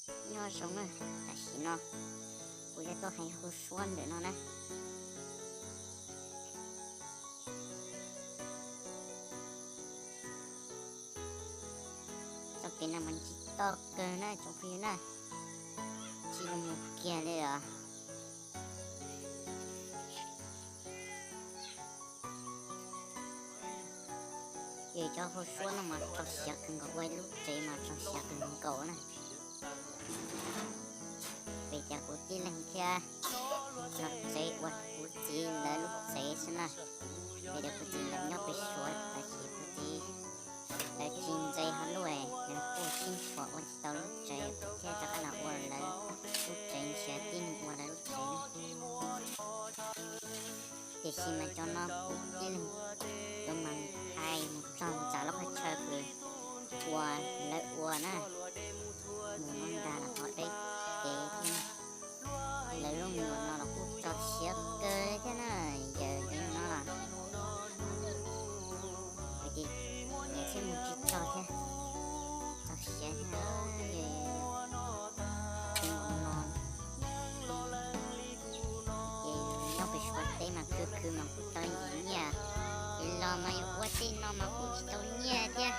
Nyob zoo na, tam sim no kuv yuav tuaj hais hu suab ntawm no na. Txoj kev no mas ntsig toj kawg na tsoom phooj ywg na, tsis zoo mus kiag li os. Ces cov hu suab no mas txaus siav kawg nkaus, ua lub tsev mas txaus siav kawg nkaus na. Vim tias kuv tib leeg thiab, no tsev ua kuv txiv lawv lub tsev xwb na. Vim tias kuv txiv lawv nyob pem Suav tab sis kuv txiv lawv tsis ntse hauv lub, lawv kuj sib tshuam ua tsis tau lub tsev, kuv thiaj rov qab los ua lawv lub tsev, nrhiav tib neeg ua lawv lub tsev na. Tiam sis mas cov no kuv tib leeg yuav mas hais mus txog ntawm lub qhov chaw uas lawv ua na, mus no nrad los ho deb kev thiab. Lawv lub me nyuam no los kuj txaus siav kawg thiab na, yawm yawm no los. Hais tias nyiam thiab mus tsis txog thiab, txaus siav thiab. Ces nyob pem Suav teb mas khwv khwv mas kuj tau ntxim nyiaj, es los mas yuav ua tej no mas kuj tsis tau nyiaj thiab.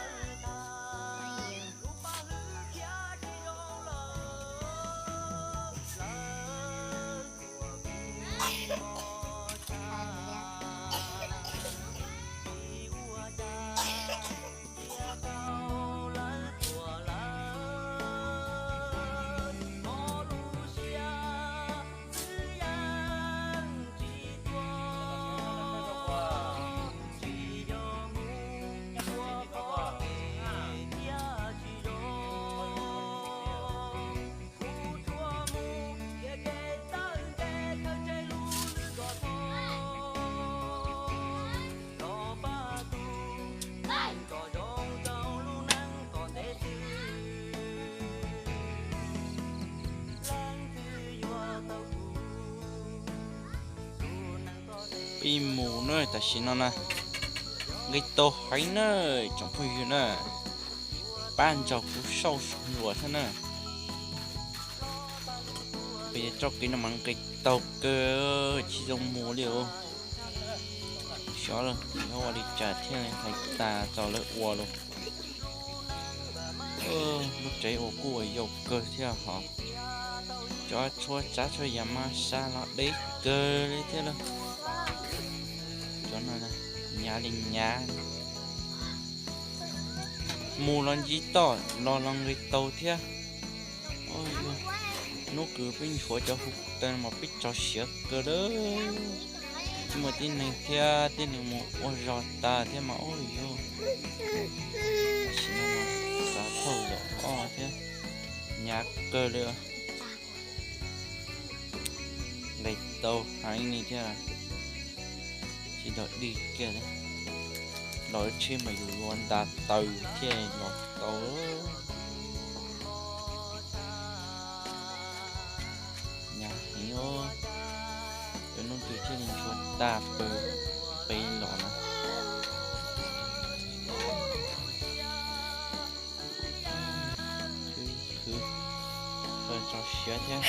Peb mus na, tam sim no na, nqis tau heev na, tsoom phooj ywg na, pab nrog kuv saib saum ntsuas thiab na. Peb txoj kev no mas nqis tau kawg, tsis zoo mus li os. Xyov lawv ua li cas thiaj hais tas txog lawv ua los. Lub tsev ua kuj ua yau kawg thiab hos. Cov tshuab tsav tshuab yam mas sab los deb kawg li thiab lawm. Cov no nyav li nyav. Mus los ntsib toj, los los nqis tau thiab. Hnub kws peb ntshuav cov hu taw mas peb txaus siav kawg lawm. Tsis muaj tib neeg thiab, tib neeg mus ua zog tas thiab mas ua yus xav thauj zaum ob thiab, nyav kawg li. Nqis tau heev li thiab, tsis tau dig kiag li. Los tsheb mas yus yuav nta taws thiaj los tau. Nyav heev os, cov hnub twg thiaj li ntshuav tag pw peb los na. Khwv khwv, txaus siav thiab.